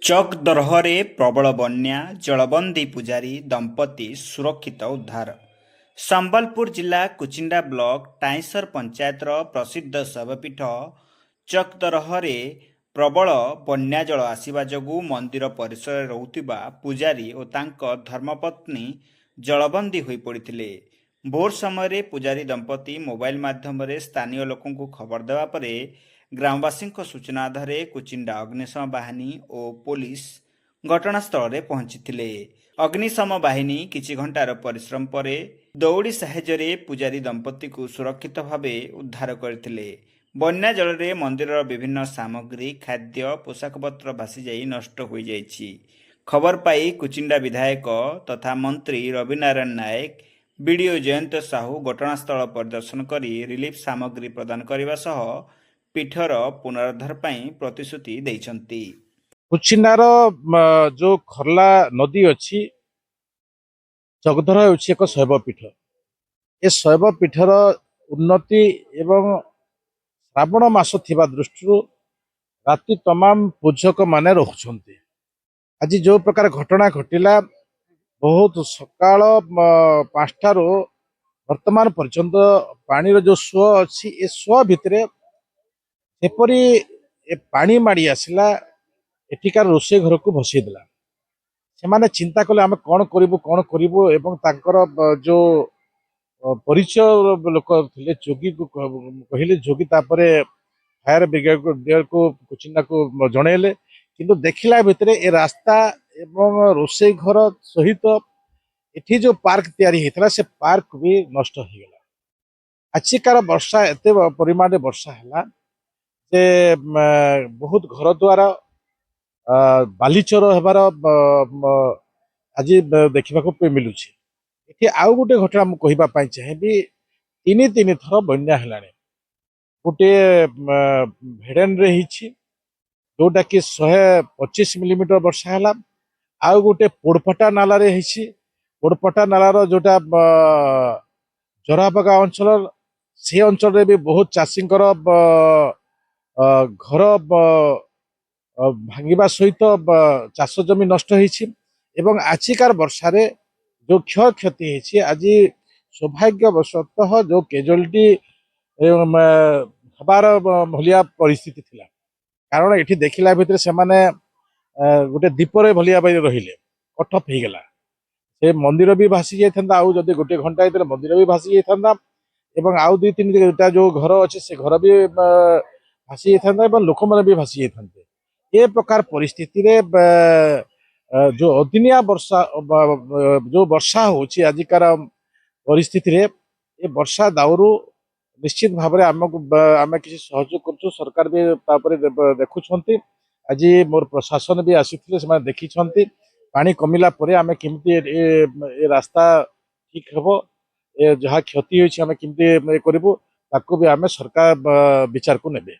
ଚକଦରହରେ ପ୍ରବଳ ବନ୍ୟା, ଜଳବନ୍ଦୀ ପୂଜାରୀ ଦମ୍ପତି ସୁରକ୍ଷିତ ଉଦ୍ଧାର। ସମ୍ବଲପୁର ଜିଲ୍ଲା କୁଚିଣ୍ଡା ବ୍ଲକ ଟାଇଁସର ପଞ୍ଚାୟତର ପ୍ରସିଦ୍ଧ ଶୈବପୀଠ ଚକଦରହରେ ପ୍ରବଳ ବନ୍ୟାଜଳ ଆସିବା ଯୋଗୁଁ ମନ୍ଦିର ପରିସରରେ ରହୁଥିବା ପୂଜାରୀ ଓ ତାଙ୍କ ଧର୍ମପତ୍ନୀ ଜଳବନ୍ଦୀ ହୋଇପଡ଼ିଥିଲେ। ଭୋର ସମୟରେ ପୂଜାରୀ ଦମ୍ପତି ମୋବାଇଲ ମାଧ୍ୟମରେ ସ୍ଥାନୀୟ ଲୋକଙ୍କୁ ଖବର ଦେବା ପରେ ଗ୍ରାମବାସୀଙ୍କ ସୂଚନା ଆଧାରରେ କୁଚିଣ୍ଡା ଅଗ୍ନିଶମ ବାହିନୀ ଓ ପୋଲିସ ଘଟଣାସ୍ଥଳରେ ପହଞ୍ଚିଥିଲେ। ଅଗ୍ନିଶମ ବାହିନୀ କିଛି ଘଣ୍ଟାର ପରିଶ୍ରମ ପରେ ଦଉଡ଼ି ସାହାଯ୍ୟରେ ପୂଜାରୀ ଦମ୍ପତିକୁ ସୁରକ୍ଷିତ ଭାବେ ଉଦ୍ଧାର କରିଥିଲେ। ବନ୍ୟା ଜଳରେ ମନ୍ଦିରର ବିଭିନ୍ନ ସାମଗ୍ରୀ, ଖାଦ୍ୟ, ପୋଷାକପତ୍ର ଭାସିଯାଇ ନଷ୍ଟ ହୋଇଯାଇଛି। ଖବର ପାଇ କୁଚିଣ୍ଡା ବିଧାୟକ ତଥା ମନ୍ତ୍ରୀ ରବିନାରାୟଣ ନାୟକ, ବିଡିଓ ଜୟନ୍ତ ସାହୁ ଘଟଣାସ୍ଥଳ ପରିଦର୍ଶନ କରି ରିଲିଫ ସାମଗ୍ରୀ ପ୍ରଦାନ କରିବା ସହ ପୀଠର ପୁନରୁଦ୍ଧାର ପାଇଁ ପ୍ରତିଶ୍ରୁତି ଦେଇଛନ୍ତି। କୁଚିଣ୍ଡାର ଯୋଉ ଖର୍ଲା ନଦୀ ଅଛି, ଜଗଧର ହେଉଛି ଏକ ଶୈବ ପୀଠ। ଏ ଶୈବ ପୀଠର ଉନ୍ନତି ଏବଂ ଶ୍ରାବଣ ମାସ ଥିବା ଦୃଷ୍ଟିରୁ ରାତି ତମାମ ପୂଜକ ମାନେ ରହୁଛନ୍ତି। ଆଜି ଯୋଉ ପ୍ରକାର ଘଟଣା ଘଟିଲା, ବହୁତ ସକାଳ 5ଟାରୁ ବର୍ତ୍ତମାନ ପର୍ଯ୍ୟନ୍ତ ପାଣିର ଯୋଉ ସୁଅ ଅଛି, ଏ ସୁଅ ଭିତରେ ଯେପରି ଏ ପାଣି ମାଡ଼ି ଆସିଲା, ଏଠିକାର ରୋଷେଇ ଘରକୁ ଭସେଇ ଦେଲା। ସେମାନେ ଚିନ୍ତା କଲେ, ଆମେ କଣ କରିବୁ, କଣ କରିବୁ? ଏବଂ ତାଙ୍କର ଯୋଉ ପରିଚୟ ଲୋକ ଥିଲେ, ଯୋଗୀକୁ କହିଲେ। ଯୋଗୀ ତାପରେ ଫାୟାର ବ୍ରିଗେଡକୁ କୁଚିଣ୍ଡାକୁ ଜଣେଇଲେ। କିନ୍ତୁ ଦେଖିଲା ଭିତରେ ଏ ରାସ୍ତା ଏବଂ ରୋଷେଇ ଘର ସହିତ ଏଠି ଯୋଉ ପାର୍କ ତିଆରି ହେଇଥିଲା, ସେ ପାର୍କ ବି ନଷ୍ଟ ହେଇଗଲା। ଆଜିକାର ବର୍ଷା ଏତେ ପରିମାଣରେ ବର୍ଷା ହେଲା ଯେ ବହୁତ ଘର ଦ୍ୱାର ବାଲିଚର ହେବାର ଆଜି ଦେଖିବାକୁ ମିଳୁଛି। ଏଠି ଆଉ ଗୋଟେ ଘଟଣା ମୁଁ କହିବା ପାଇଁ ଚାହିଁବି। ତିନି ତିନି ଥର ବନ୍ୟା ହେଲାଣି। ଗୋଟିଏ ଭେଡେନରେ ହେଇଛି, ଯୋଉଟା କି 125 ମିଲିମିଟର ବର୍ଷା ହେଲା। ଆଉ ଗୋଟେ ପୋଡପଟା ନାଲାରେ ହେଇଛି। ପୋଡପଟା ନାଲାର ଯୋଉଟା ଜରାବଗା ଅଞ୍ଚଳ, ସେ ଅଞ୍ଚଳରେ ବି ବହୁତ ଚାଷୀଙ୍କର ଘର ଭାଙ୍ଗିବା ସହିତ ଚାଷ ଜମି ନଷ୍ଟ ହେଇଛି। ଏବଂ ଆଜିକାର ବର୍ଷାରେ ଯୋଉ କ୍ଷୟକ୍ଷତି ହେଇଛି, ଆଜି ସୌଭାଗ୍ୟବଶତଃ ଯୋଉ କେଜୁଆଲିଟି ହେବାର ଭଳିଆ ପରିସ୍ଥିତି ଥିଲା, କାରଣ ଏଠି ଦେଖିଲା ଭିତରେ ସେମାନେ ଗୋଟେ ଦ୍ୱୀପରେ ଭଳିଆ ଭାଇ ରହିଲେ, କଟଅଫ୍ ହେଇଗଲା। ସେ ମନ୍ଦିର ବି ଭାସି ଯାଇଥାନ୍ତା। ଆଉ ଯଦି ଗୋଟେ ଘଣ୍ଟା ହେଇଥିଲେ, ମନ୍ଦିର ବି ଭାସି ଯାଇଥାନ୍ତା ଏବଂ ଆଉ ଦୁଇ ତିନିଟା ଯୋଉ ଘର ଅଛି, ସେ ଘର ବି ଭାସି ଯାଇଥାନ୍ତା ଏବଂ ଲୋକମାନେ ବି ଭାସି ଯାଇଥାନ୍ତେ। ଏ ପ୍ରକାର ପରିସ୍ଥିତିରେ ଯୋଉ ଅଦିନିଆ ବର୍ଷା, ଯୋଉ ବର୍ଷା ହଉଛି, ଆଜିକାର ପରିସ୍ଥିତିରେ ଏ ବର୍ଷା ଦାଉରୁ ନିଶ୍ଚିତ ଭାବରେ ଆମକୁ ଆମେ କିଛି ସହଯୋଗ କରୁଛୁ। ସରକାର ବି ତାପରେ ଦେଖୁଛନ୍ତି। ଆଜି ମୋର ପ୍ରଶାସନ ବି ଆସିଥିଲେ, ସେମାନେ ଦେଖିଛନ୍ତି। ପାଣି କମିଲା ପରେ ଆମେ କେମିତି ଏ ରାସ୍ତା ଠିକ ହେବ, ଏ ଯାହା କ୍ଷତି ହୋଇଛି ଆମେ କେମିତି ଏ କରିବୁ, ତାକୁ ବି ଆମେ ସରକାର ବିଚାରକୁ ନେବେ।